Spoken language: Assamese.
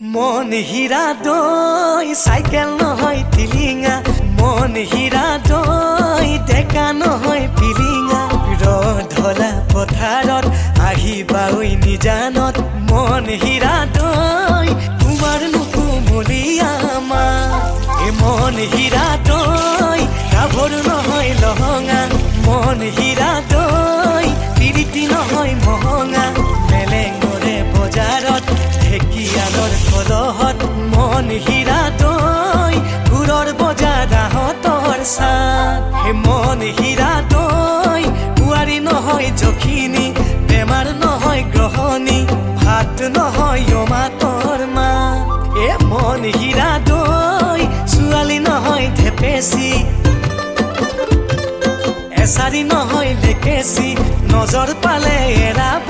মন হীৰা দৈ, চাইকেল নহয় টিলিঙা। মন হীৰা দৈ, ডেকা নহয় পিলিঙা। ৰধলা পথাৰত আহিবা ঐ নিজানত। মন হীৰা দৈ, তোমাৰ নুকুমলীয়া মা। এ মন হীৰা দৈ, গাভৰু নহয় লহঙা। মন হীৰা দৈ, পিৰিতি নহয় মহঙা। মেলেঙৰে বজাৰত ঢেকীয়ালৰ কলহত মন হীৰা দৈ, গুৰৰ বজাৰ আহঁতৰ চাত। হে মন হীৰা দৈ, বোৱাৰী নহয় যখিনী, বেমাৰ নহয় গ্ৰহণী, ভাত নহয় অমাতৰ মা। এ মন হীৰা দৈ, ছোৱালী নহয় ধেপেচি, এচাৰি নহয় লেকেচি, নজৰ পালে এৰাব।